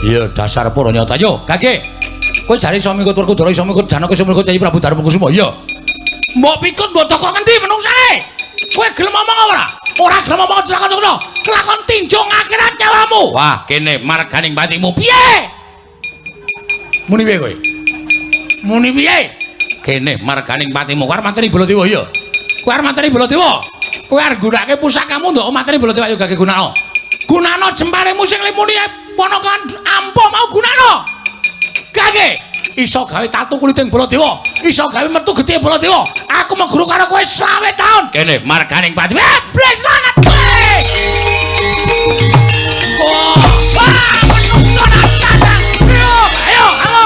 Iya, dasar para nyata. Yo, Gage. Kowe jare iso mikut Werkudara, iso mikut Janaka, iso mikut Kyai Prabu Darmakusuma. Iya. Mbok pikut mbok teko ngendi menungsane? Kowe gelem omong ora? Ora gelem omong kelakon ngono. Kelakon tinjung akhirat nyawamu. Wah, kene marganing patimu. Piye? Muni piye kowe? Muni piye? Kene marganing patimu. Kowe arep mateni Baladewa iya. Kowe arep mateni Baladewa. Kowe arep nggunakake pusakamu ndok mateni Baladewa ayo gage gunakno. Gunakno jemparemu sing limuni ponakan ampuh mau gunakno. Gage iso gawe tatu kuliting Baladewa, iso gawe metu getih Baladewa. Aku meguru karo kowe 20 taun. Kene marganing patimu. Iblis lanat kowe. Oh, wah, menungso nasana. Ayo, ayo, ayo.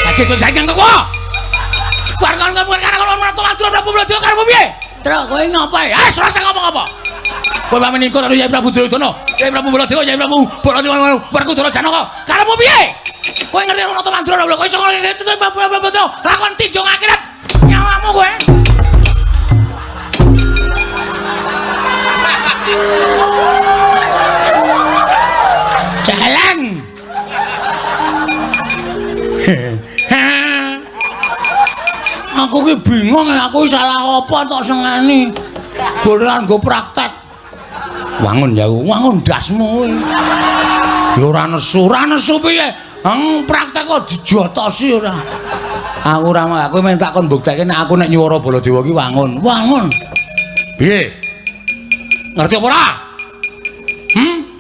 Lagi kowe saiki nganggo kowe. Prabu Baladewa karepmu piye? Truk kowe ngapa? Ah, ora usah ngomong apa. Kowe pamen ikut karo Kyai Prabu Duryudana, Kyai Prabu Baladewa, Kyai Prabu Baladewa Werkudara Janaka. Karepmu piye? Kowe ngerti Nata Mandura lho, kowe iso ngerti Prabu Baladewa. Lakon tinjung akhirat nyawamu kowe. Jalan. Aku ki bingung, aku salah apa tok sengeni. Boran nggo praktek. Wangun ya, wangun ndasmu kowe. Ya ora nesu, ora nesu piye? Heng praktek kok dijotosi ora. Aku ora, aku men tak kon mbuktekke nek aku nek nyuwara Baladewa ki wangun. Wangun. Piye? Ngerti apa ora?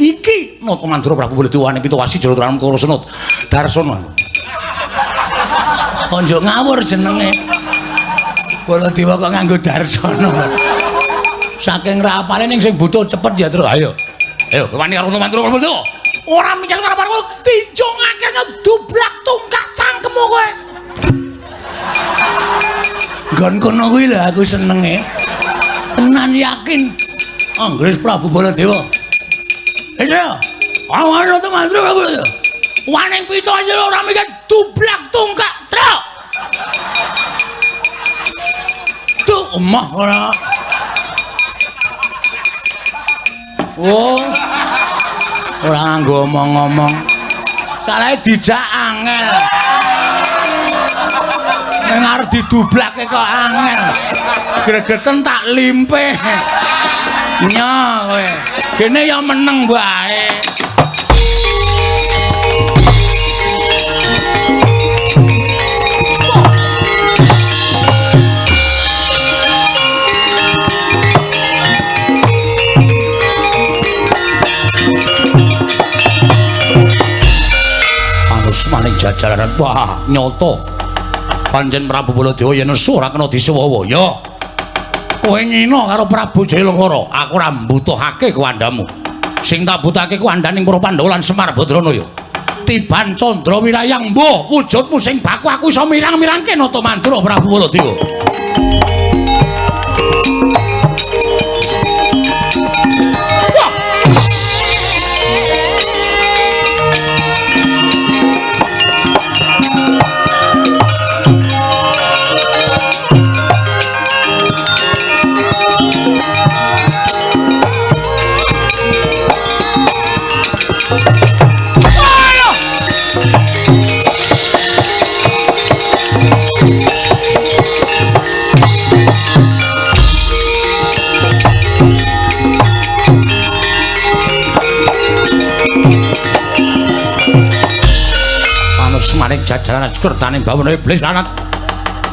Iki Nata Mandura Prabu Baladewa ane Pitowasi Jara Tran Koro Senut. Darsono. Kok njuk ngawur jenenge. Baladewa kok nganggo Darsono. Saking rapale ning sing butuh cepet ya, Tru. Ayo. Ayo, wani karo Nata Mandura Prabu Baladewa. Ora mikir karo aku tinjung akhirnya dublak tungkak cangkemmu kowe. Nggon kono kuwi lho aku senenge. Tenan yakin Anggris Prabu Baladewa. Iya. Awan Nata Mandura Prabu Baladewa. Waning pitu aja ora mikir dublak tungkak, Truk. Tuh emah ora. Oh. Ora nganggo omong-omong. Salahe dijak angel. Ning arep didublake kok angel. Gregeten tak limpe. Nya kowe. Kene ya meneng wae. Maning jajalaran wah nyoto pancen Prabu Baladewa yen nesu ora kena disuwawa ya kowe ngina karo Prabu Jayalengkara aku ora mbutuhake kuwandamu sing tak butuhake kuwandaning para Pandhawa lan Semar Badrana ya tiban Candra Wirayang mbuh wujudmu sing baku aku iso mirang-mirangke Nata Mandura Prabu Baladewa. Maring jajaran kertane bawana iblis lanat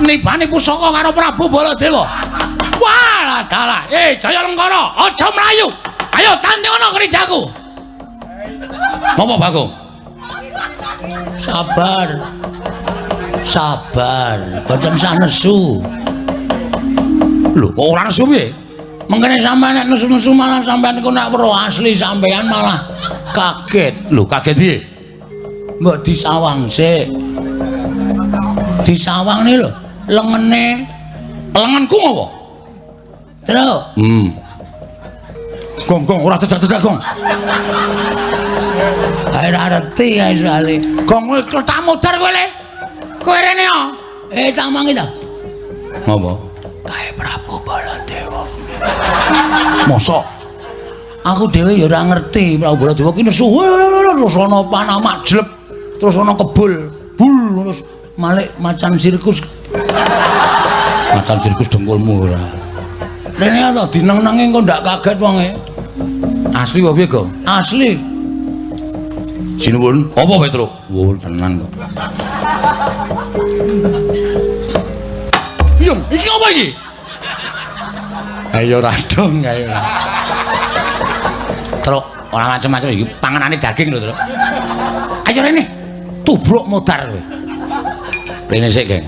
nibane pusaka karo Prabu Baladewa. Walah dalah, Jayalengkara, aja mlayu. Ayo tanding ana krijaku. Ngopo Bagong? Sabar. Sabar, boten sah nesu. Lho, kok ora nesu piye? Mengkene sampean nek nesu-nesu malah sampean iku nek weruh asli sampean malah kaget. Lho, kaget piye? Mbok disawang sik. Disawang nih lho, lengene. Lengenku ngopo? Truk. Gong gong ora cedak-cedak gong. Ae ora reti ae soalé. Gong kowe tak modar kowe le. Kowe rene yo. Tak mangi ta. Ngopo? Kae Prabu Baladewa. Mosok aku dhewe ya ora ngerti Prabu Baladewa ki nesu terus ana panah majlep, terus ana kebul, bul terus malik macan sirkus. Macan sirkus dengkulmu ora. Rene ta dineng-nengi engko ndak kaget wonge. Asli apa piye, Gong? Asli. Sinuwun, apa Petruk? Wo tenan kok. Yung, iki apa iki? Ayo radong, ayo. Truk, ora macem-macem iki panganane daging lho, Truk. Ayo rene. Tubruk modar kowe. Rene sik, Geng.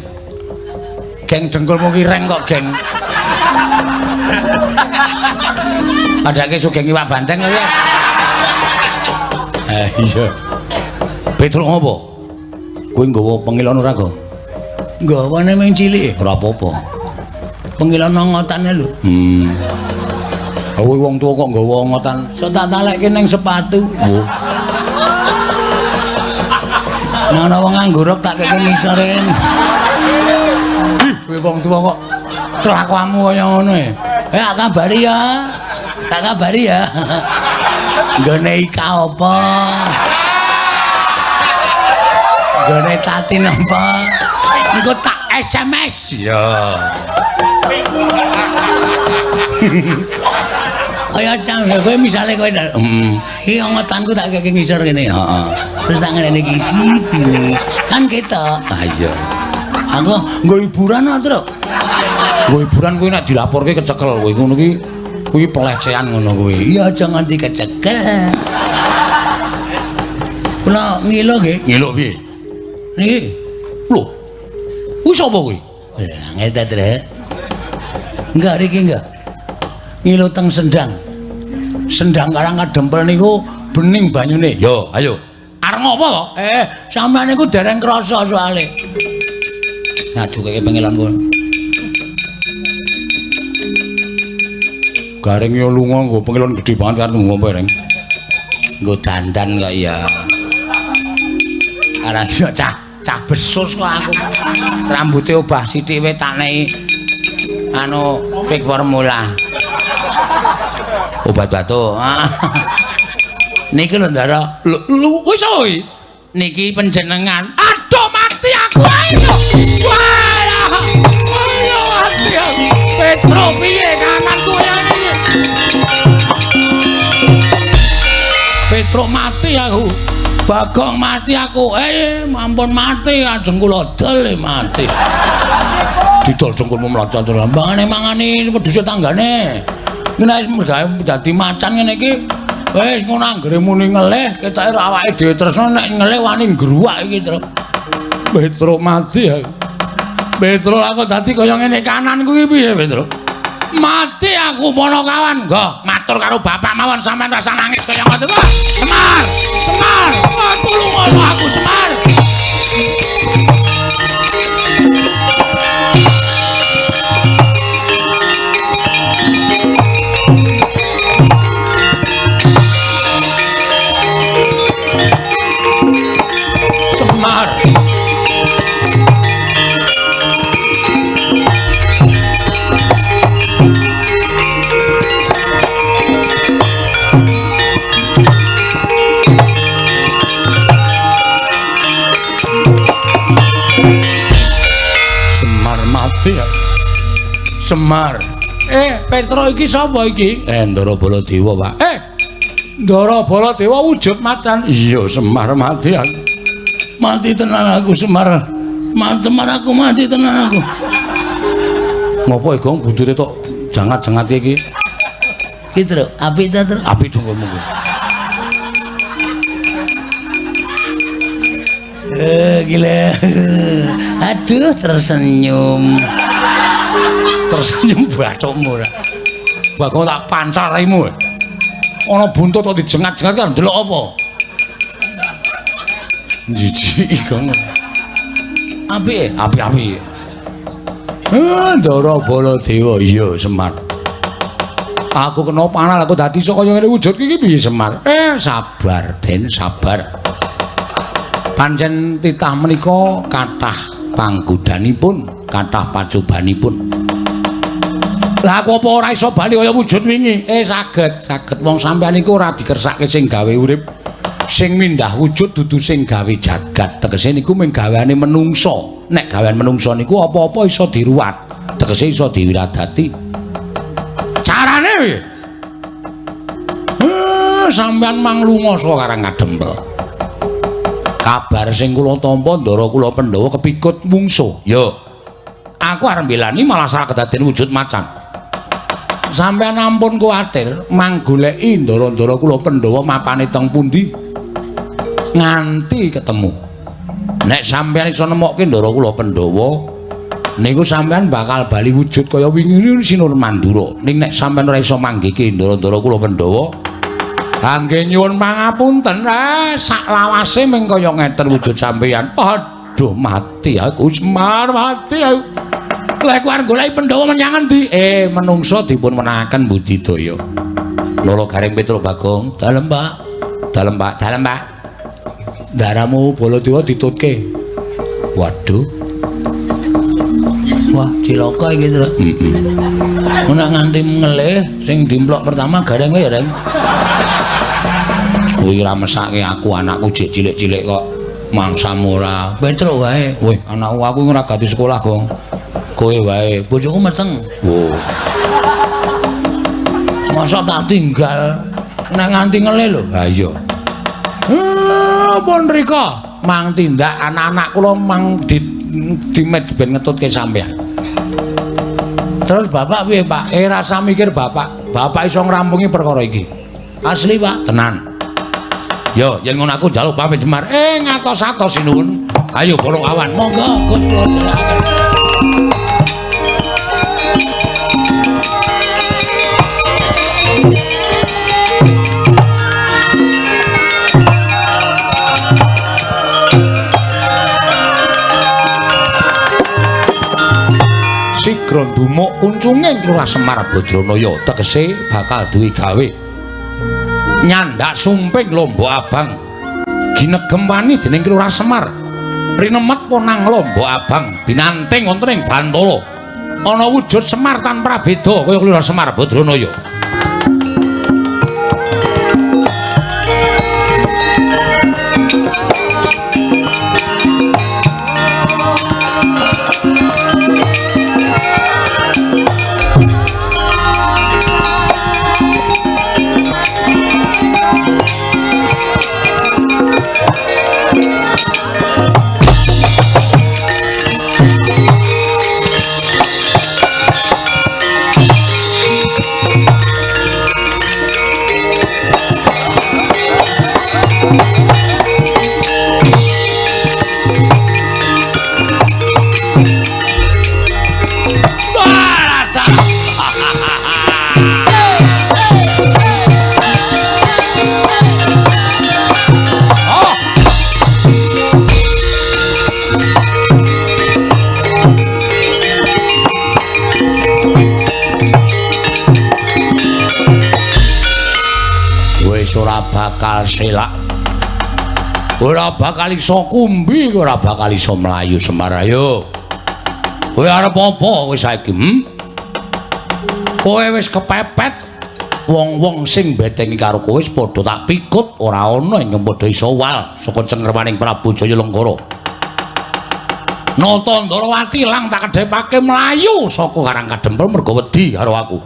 Geng dengkulmu ki reng kok, Geng. Padake sugeng iwak banteng kowe. Iya. Petruk ngopo? Kowe nggawa pengilon ora, Go? Nggawane mung cilik, ora apa-apa. Pengilon ngotane lho. Kowe wong tuwa kok nggawa ngotan. Sok tak talekke ning sepatu. Oh. Nang ana wong nganggur tak keke ngisore. Ih, kowe wong tuwa kok kelakuanmu kaya ngono e. Tak kabari ya. Tak kabari ya. Nggone Ika apa? Nggone Tatin apa? Engko tak SMS. Ya. Kaya cang ya kowe misale kowe iki ngotanku tak keke ngisor ngene. Heeh. Terus tak ngene iki siji. Kan ketok. Ah iya. Aku nggo hiburan kok, Truk. Nggo hiburan kowe nek dilaporke kecekel kowe ngono ki kuwi pelecehan ngono kuwi. Iya aja nganti kecekel. Kula ngilo nggih. Ngilo piye? Niki. Lho. Kuwi sapa kuwi? Lah ngene ta, Truk. Enggak riki enggak. Ngilo teng Sendang. Sendang Karang Kadempel niku bening banyune. Yo, ayo. Arep ngopo to? Sampeyan niku dereng krasa soalé. Ngajukake pengilonku. Gareng yo lunga nggo pengilon gedhe banget arep ngopo reng. Nggo dandan kok ya. Ora iso cah, cah besus kok aku. Rambute obah sithik wae tak nei anu fake formula. Obat batuk. Niki lho Ndara. Lho kuwi sapa iki? Niki panjenengan. Aduh mati aku ayo. Wah. Ayo mati aku. Petro piye kananku ya iki? Petro mati aku. Bagong mati aku. Ampun mati ajeng kula dol mati. Didol dengkulmu mloncat terus. Mbangane mangani wedhuse tanggane. Nek wis mergawe dadi macan ngene iki wis ngono anggere muni ngelih ketoke awake dhewe tresno nek ngelih wani ngruwak iki, Truk. Petro mati aku. Petro aku dadi kaya ngene kananku iki piye, Petro? Mati aku Ponokawan. Nggo, matur karo bapak mawon sampean rasa nangis kaya ngoten. Wah, Semar, Semar. Wah, tulungono aku Semar. Semar. Semar mati ya. Semar. Petro iki sapa iki? Ndara Baladewa, Pak. Ndara Baladewa wujud macan. Iya, Semar mati aku. Mati tenan aku Semar. Semar aku mati tenan aku. Ngopo Gong buntute tok jangat-jangat iki? Iki, Truk, apik ta, Truk? Apik dengkulmu kuwi. Gila. Aduh, tersenyum. Tersenyum bathukmu ora. Bagong tak pancar raimu. Ana buntut kok dijengat-jengat kan ndelok apa? Jijik Gong. Apik, apik-apik. Ndara Baladewa iya Semar. Aku kena panah aku dadi iso kaya ngene wujud iki piye Semar? Sabar Den, sabar. Pancen titah menika kathah panggodanipun, kathah pacobanipun. Lah aku apa ora iso bali kaya wujud wingi? Saged, saged wong sampeyan iku ora dikersake sing gawe urip. Sing mindah wujud dudu sing gawe jagat. Tegese niku mung gaweane menungsa. Nek gawean menungsa niku apa-apa iso diruwat, tegese iso diwiradati. Carane piye? Sampeyan mang lunga saka Karang Kadempel. Kabar sing kula tampa ndara kula Pandhawa kepikut mungsuh. Yo. Aku arep mbelani malah salah kedaden wujud macan. Sampeyan ampun kuwatir, mang goleki ndara-ndara kula Pandhawa mapane teng pundi nganti ketemu. Nek sampeyan iso nemokke ndara kula Pandhawa, niku sampeyan bakal bali wujud kaya wingi Sinur Mandura. Ning nek sampeyan ora iso manggihke ndara-ndara kula Pandhawa, angge nyuwun pangapunten, sak lawase mung kaya ngeten wujud sampeyan. Aduh, mati aku Semar, mati aku. Lha aku arep goleki Pandhawa menyang endi? Menungsa dipun menahaken budidaya. Loro Gareng Petruk Bagong, dalem Pak. Dalem Pak, dalem Pak. Ndaramu Baladewa ditutke. Waduh. Wah, cilaka iki, Tru. Heeh. Nek nganti ngelih sing dimplok pertama Gareng kowe ya, Reng. Kuwi ora mesake aku, anakku jek cilik-cilik kok mangsamu ora. Petruk wae. Weh, anakku aku ora ganti sekolah, Gong. Kowe wae, bojoku meteng. Wo. Masa tak tinggal nek nganti ngelih lho. Ha iya. Pun rika mang tindak anak-anak kula mang dimet ben ngetutke sampean. Terus bapak piye, Pak? Rasa mikir bapak. Bapak iso ngrampungi perkara iki. Asli, Pak, tenan. Yo, yen ngono aku njaluk pamit Semar. Ngatos-atos sinuwun. Ayo para kawan, monggo Gus kula jalakaken. Sigra ndumuk kuncunge Lurah Semar Badranaya, tegese bakal duwe gawe. Nyandak sumping Lombok Abang ginegem wani dening Lurah Semar. Rinemet ponang Lombok Abang binanting wonten ing Bantala. Ana wujud Semar tanpa prabeda kaya Lurah Semar Badranaya. Ora bakal selak, ora bakal iso kumbi, ora bakal iso mlayu Semar. Ayo, kowe arep apa kowe saiki? Kowe wis kepepet, wong-wong sing betengi karo kowe wis padha tak pikut, ora ana ingkang padha iso wal saka cengkermaning Prabu Jaya Lengkara. Nata Ndarawati lang tak kedhepake mlayu saka Karang Kadempel mergo wedi karo aku.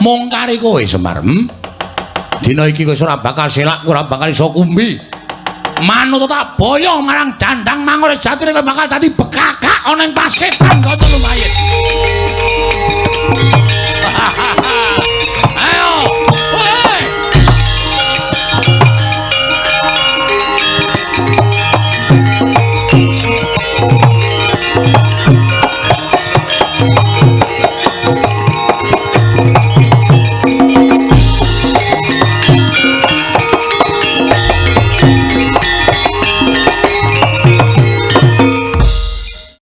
Mung kari kowe Semar, Dina iki wis ora bakal selak, ora bakal iso kumbi. Manut tak boyong marang dandang Mangor jatine kowe bakal dadi bekakak ana ing pasetan kanca lumayit.